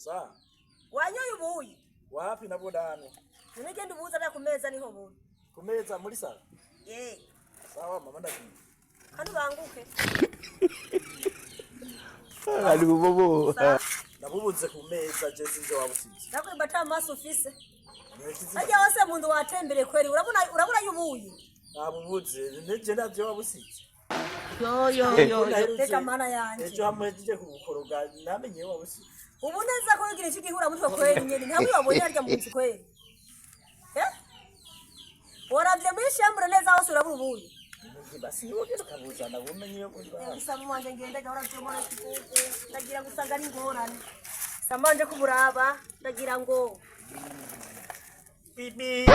Sa Wanyoye ubuyi? Wapi, nabwo ndano. None genda ubuza ku meza niho buri. Ku meza muri sala? Eh. Sawa mama, ndagiye. Kandi ubanguke. Ari bubobo. Sa. Nabubuze ku meza, je sinje wabusize. Ndakwimba ata amaso ufise. Harya hose mu nzu watembereye kweri, urabona urabura y'ubuyi. Nabubuze neje, ndavyo wabusize. Yo yo yo yo. Reka mana yanje. Ejo hamwe jije kugukoroga namenye wabusize. Ubu neza ko wigira iki gihura mutwe kweri nyene, ntabwo wabonye harya mu nzu kweri. Eh? Waravye muri chambre neza hose, urabura ubuyi. Basi wowe tukabuzana bumenye yo kuri ba. Gusa mu wanje ngenda gahora vyomora kigugu, ndagira ngo usanga ari ingorane. Samanje kuburaba, ndagira ngo Bibi.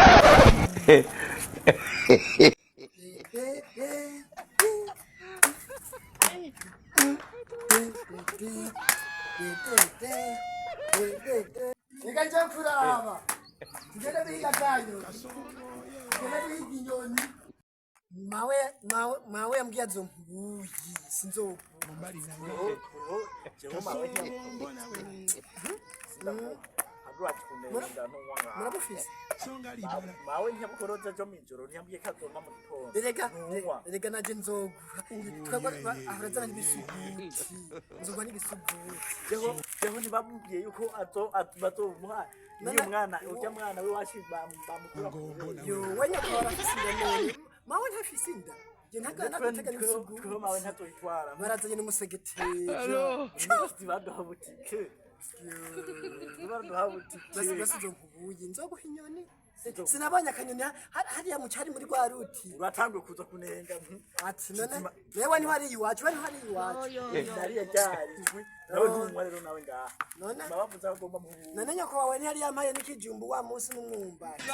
Reka nje kuraba, tugende duhiga kanyoni, tugende duhiga inyoni. Mawe, mawe, mawe yambwiye azompa ubuyi, sinzobu. Jewe mawe Murabufise? Mawe ntiyabukoroza jo mw'ijoro, ntiyambwiye ko azompa mu gitondo. Erega Ntunywa. Erega naje nzoguha, ahora n'ibisuguti, nzoguha n'ibisuguti. Jeho ntibamubwiye yuko azo bazomuha niyo mwana urya mwana we wacu bamukura ku ibere. Yo, we nyakubahwa arafise inda none? Mawe ntafise inda, je ntago nagutega n'ibisuguti. Tweho mawe ntatoyitwara. Barazanye n'umusegetera. Baduha butike, baduha butike. Basi basi, nzompa ubuyi, nzoguha inyoni. Sinabonye akanyoni hariya mu cari muri rwa ruti. Uratanguye kuza kunenga. Ati none wewe niho ari iwacu, we niho ari iwacu. Nariya ryari nawe ntunywa rero, nawe ngaha. None bavuze ko agomba mu none nyoko wawe ntiyari yampaye n'ikijumbu wa munsi n'umwumbati?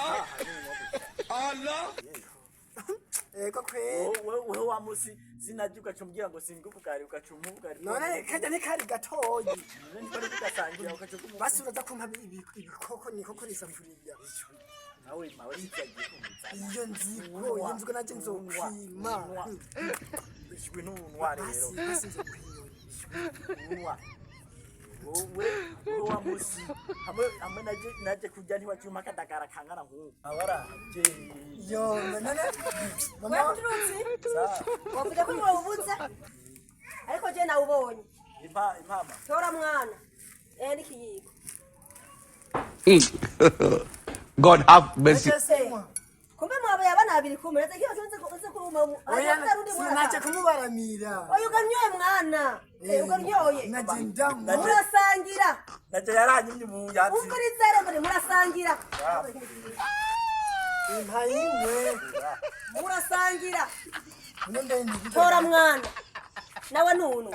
Ego kweri. Wewe wa musi sinajya ugaca umbwira ngo singa ubugari, ugaca umpa ubugari. None kajya ntikari gatoyi? None twari tugasangira ugaca umpa. Basi uraza kumpa ibikoko nikoko n'isafuriya. Nawe mawe ntibyagiye kumuzana. Iyo nzigo, iyo nzigo naje nzokwima. Ishwi n'umunwa rero. Basi basi, nzokwima. Umunwa wowe, wowe wa musi hamwe hamwe naje kurya ntiwacyuma akadagara kangana nk'ubu abara. Yo, none Wewe mama. Muturutsi wavuze ko wawubuze, ariko je nawubonye. Impa impama. Tora mwana, eh, n'ikiyiko. God have mercy. Kumbe mwabaye abana babiri, kumbe neza kibazo nzi ko uzi kuruma. Oya, sinaje kumubaramira. Oya, uganyoye mwana. Eh, uganyoye. Naje ndamu. Murasangira. Naje yaranyimye ubu yatsi. Umviriza rero, muri murasangira. Impa imwe. Murasangira. None ndende. Tora mwana, nawe nunu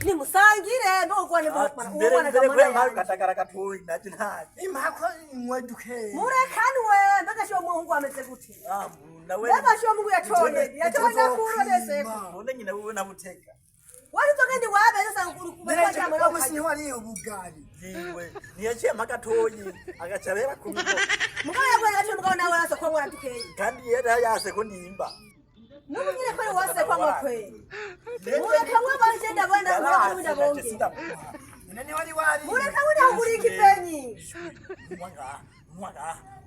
nimusangire mbogwane. Mbere mbere ko yampaye akadagara gatoyi naje ntaje. Impa ko inywe duke. Murekanwe, mbega shiwo muhungu ameze gute? Ah, nawe. Mbega shiwo muhungu yatone yatone kuro neseko. None nyina wewe nabuteka. Wari uzogenda iwabe sasa. Wa munsi niho wariye ubugari. Yiwe ntiyaciye ampa gatoyi agaca rero kumigo. Mugabo yakwera gace, mugabo nawe araza ko mwana dukeye. Kandi yari yase ko nimba. N'ubu nyine ko ari wose kwa mwakweye, murekanwe banje, ndabona murekanwe ndabonge. None niho wari wariye. Murekanwe ndahugura ikipenyi.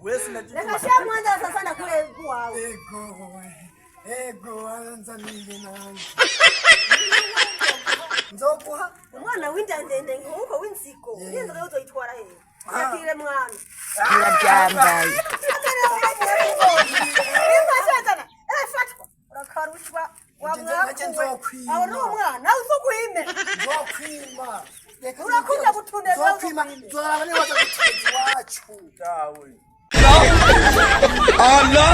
Wese naje. Reka sha mwanza sasa nakule kuwawe. Ego we, ego waranzaniye nanje nzoguha. Umwana w'inda ndende nk'uko w'inzigo, iyo nzoga uzoyitwara hehe? Yakire mwana. Birabyambaye. Fatwa urakarushwa wa Naje mwakuwe. nzokwima. Aho ni umwana uzoguhime. Nzokwima. Reka. Urakunda gutundeza. Nzokwima, nzoraba niba waza guteza iwacu. Dawe. Allah.